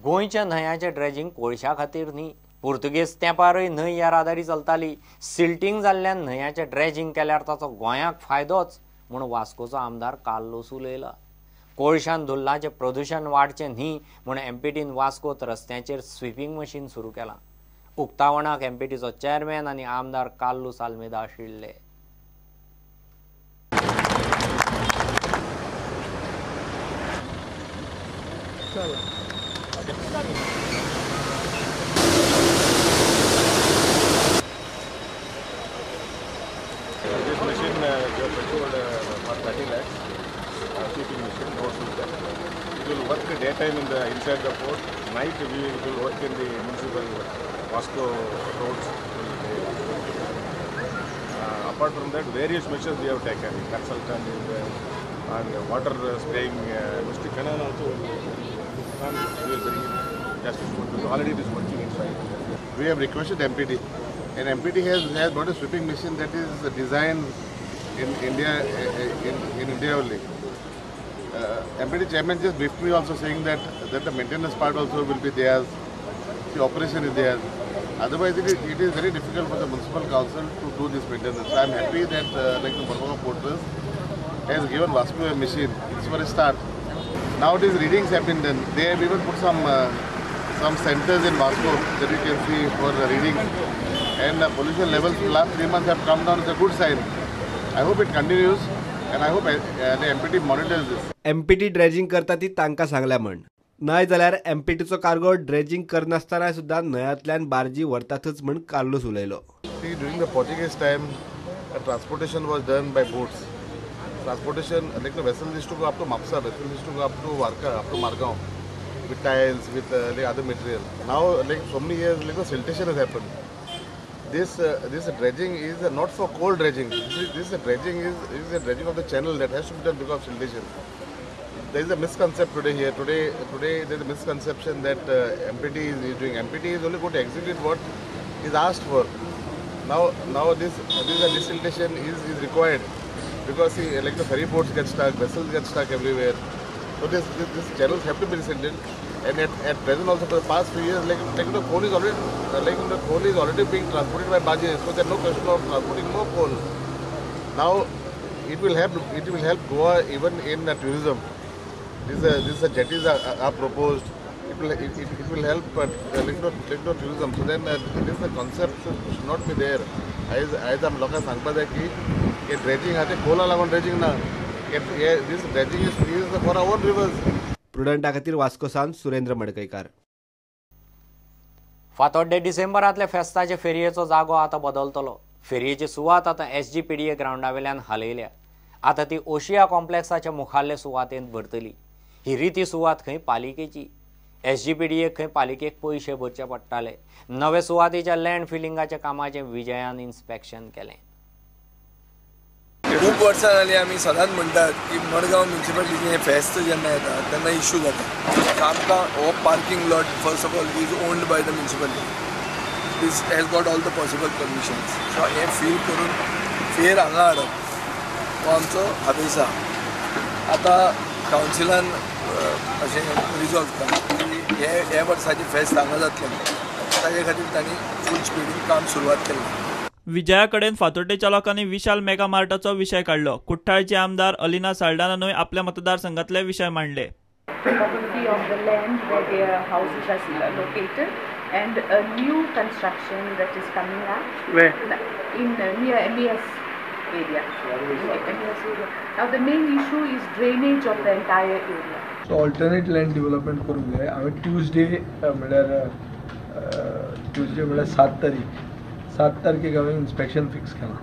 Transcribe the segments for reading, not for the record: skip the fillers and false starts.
गोंयच्या न्हंयाचें ड्रेजिंग कोळशा खातीर न्ही, पुर्तुगेज तेंपारय न्हंय येरादारी चलताली. सिल्टींग जाल्ल्यान न्हंयाचें ड्रेजिंग केल्यार ताचो गोंयाक फायदोच म्हूण वास्कोचो आमदार कार्लोस उलयला. कोळशान धुल्लाचें प्रदुशण वाडचें न्ही म्हूण एमपीटीन वास्कोत रस्त्यांचेर स्विपींग मशीन सुरू केलां. उक्तावणाक एमपीटीचो चेअरमॅन आनी आमदार कार्लोस आल्मेदा आशिल्ले. This machine we have procured for 30 lakhs, sweeping machine, road sweeper. It will work daytime in the inside the port. Night it will work in the municipal Vasco roads. Apart from that, various measures we have taken. Consultant in the, and water spraying, Mr. Canal also and we will bring it just already it is working inside. We have requested MPT. And MPT has got a sweeping machine that is designed in India, in India only. MPT chairman just briefed me also saying that the maintenance part also will be theirs, the operation is theirs. Otherwise, it is very difficult for the municipal council to do this maintenance. I am happy that like the Mormugao Port Trust has given Vasco a machine. It's for a start. Nowadays, readings have been done. They have even put some centers in Vasco that you can see for the readings. And the pollution levels for the last 3 months have come down. It's a good sign. I hope it continues and I hope the MPT monitors this. MPT dredging करता ती तांकां सांगल्या म्हण, नाय जाल्यार एमपीटीचो cargo dredging करनासतना सुद्दां न्हंयांतल्यान बार्जी व्हरतातच म्हण कार्लोस उलयलो. See, during the Portuguese time, transportation was done by boats. Transportation, like the vessels used to go up to Mapsa, vessels used to go up to Varka, up to Margao, with tiles, with like other material. Now, like so many years, like the siltation has happened. This dredging is not for coal dredging. This dredging is a dredging of the channel that has to be done because of siltation. There is a misconception today here. Today there is a misconception that MPT is doing. MPT is only going to execute what is asked for. Now this desiltation is required because see, like the ferry boats get stuck, vessels get stuck everywhere. So this channels have to be desilted. And at present also for the past few years, like the coal is already the coal is already being transported by barges, so there's no question of transporting more coal. Now it will help Goa even in tourism. These jetties are proposed. It will help tourism. So then this the concept should not be there. As I'm लोकांक सांगपा जाय की हे dredging आहा ते कोला लागून dredging ना. This dredging is for our rivers. प्रुडंटा खातीर वास्को सावन सुरेंद्र मडकयकार. फातोड्डे डिसेंबरांतल्या फेस्ताचे फेरयेचो जागो आतां बदलतलो. फेरयेची सुवात आतां SGPDA ग्रावंडा वेल्यान हालयल्या. आतां ती ओशिया कॉम्प्लेक्साच्या मुखाल्ले सुवातेंत भरतली. ही रिती सुवात खंय पालिकेची. SGPDA खंय पालिकेक पयशे भरचे पडटाले. नवे सुवातेच्या लँड फिलिंगाच्या कामाचें विजयान इन्स्पेक्शन केलें. खूब वर्सां जालीं आमी सदांच म्हणटात की मडगांव म्युनिसिपालिटीचें हें फेस्त जेन्ना येता तेन्ना इश्यू जाता. आमकां हो parking lot first of all is owned by the municipality. This has got all the possible permissions. So हें फील करून फेर हांगा हाडप हो आमचो हावेस आसा. आतां कावन्सिलान अशें रिजॉल्व केलां की हे वर्साचें फेस्त हांगा जातलें, ताजे खातीर तांणी फूल स्पिडीन काम सुरवात केल्लें. विजया कडेन फातोड्डेच्या लोकांनी विशाल मेगा मार्टाचो विशय काडलो. कुठ्ठाळचे आमदार अलिना साल्डानानूय आपल्या मतदारसंघातले विशय मांडले. Topography of the land where their houses are located and a new construction that is coming up. Where? In near MES area. MES area. Now the main issue is drainage of the entire area. So alternate land development करूंक जाय. हांवें Tuesday म्हणल्यार 7 तारीख 7 तारखेक हांवें inspection fix केलां.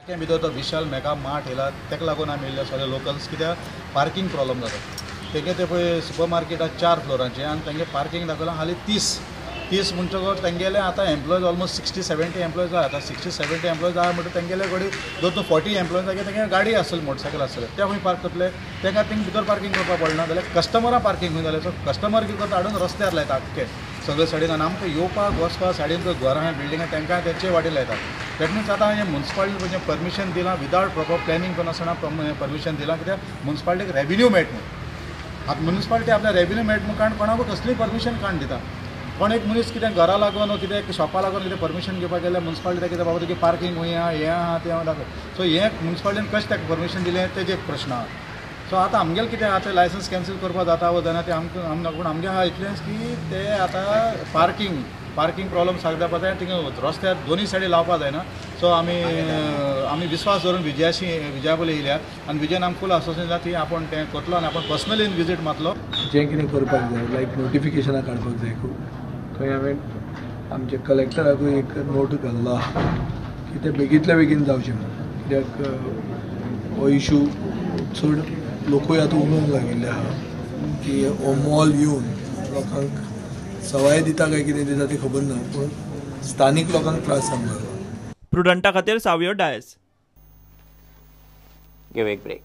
ते भितर तो विशाल मेगा मार्ट येयला ताका लागून आमी येयल्ले सगळे लोकल्स, कित्याक पार्किंग प्रॉब्लम जाता. तेगे ते पळय सुपर मार्केट 4 फ्लोरांचें आनी तेंगे पार्किंग दाखयलां हालीं 30 म्हणटकच तेंगेले आतां एम्प्लॉयज ऑलमोस्ट 60-70 एम्प्लॉयज आहा. आतां 60-70 एम्प्लॉयज आहा म्हणटकच तेंगेले कडेन जर तूं 40 एम्प्लॉयज जाल्यार तेंगे गाडी आसतली, मोटरसायकल आसतले, ते खंय पार्क करतले? तेंका थिंग भितर पार्किंग करपाक पडना जाल्यार कस्टमरां पार्किंग खंय जालें. सो कस्टमर कितें करता हाडून रस्त्यार लायता आख्खे सगळे सायडीन आनी आमकां येवपाक वचपाक सायडीन घरां आहा बिल्डिंगां तांकां तेंचे वाटेर लायता. That means आतां हें म्युनिसिपालिटीन जें परमिशन दिलां विदावट प्रॉपर प्लॅनिंग करनासतना परमिशन दिलां, कित्याक म्युनिसिपालिटीक रेविन्यू मेळटा न्हू. आतां म्युनिसिपालिटी आपल्या रेवेन्यू मेळटा म्हूण काण कोणाकूय कसलीय परमिशन काण दिता. कोण एक मनीस कितें घरा लागून कितें शॉपा लागून कितें परमिशन घेवपाक गेल्यार म्युनिसिपालिटी कितें बाबा तुगे पार्किंग खंय आहा, हें आहा, तें आहा दाखय. सो हें म्युनिसिपालिटीन कशें ताका परमिशन दिलें तेजें एक प्रश्न आहा. सो आतां आमगेलें कितें आहा तें लायसन्स कॅन्सल करपाक जाता वा जायना तें आमकां आमकां पूण आमगें आहा इतलेंच की ते आतां पार्किंग प्रॉब्लम सारको जावपा जाय, थिंगा रस्त्यार दोनूय सायडी लावपा जायना. सो आमी आमी विस्वास दवरून विजयाशी विजया पयलीं येयल्या आनी विजयान आमकां फूल आश्वासन दिलां की आपूण तें करतलो आनी आपूण पर्सनली विजीट मारतलो. जें कितें करपाक जाय लायक नोटिफिकेशनां काडपाक जाय खूब, थंय हांवें आमच्या कलेक्टराकूय एक नोट घाल्लो आहा की तें बेगींतल्या बेगीन जावचें म्हणून, कित्याक हो इशू चड लोकूय आतां उलोवंक लागिल्ले आहा की हो मॉल येवन लोकांक सवाय दिता काय कितें दिता ती खबर ना, पूण स्थानीक लोकांक त्रास जावंक लागला. प्रुडंटा खातीर सावियो डायस. Give एक ब्रेक.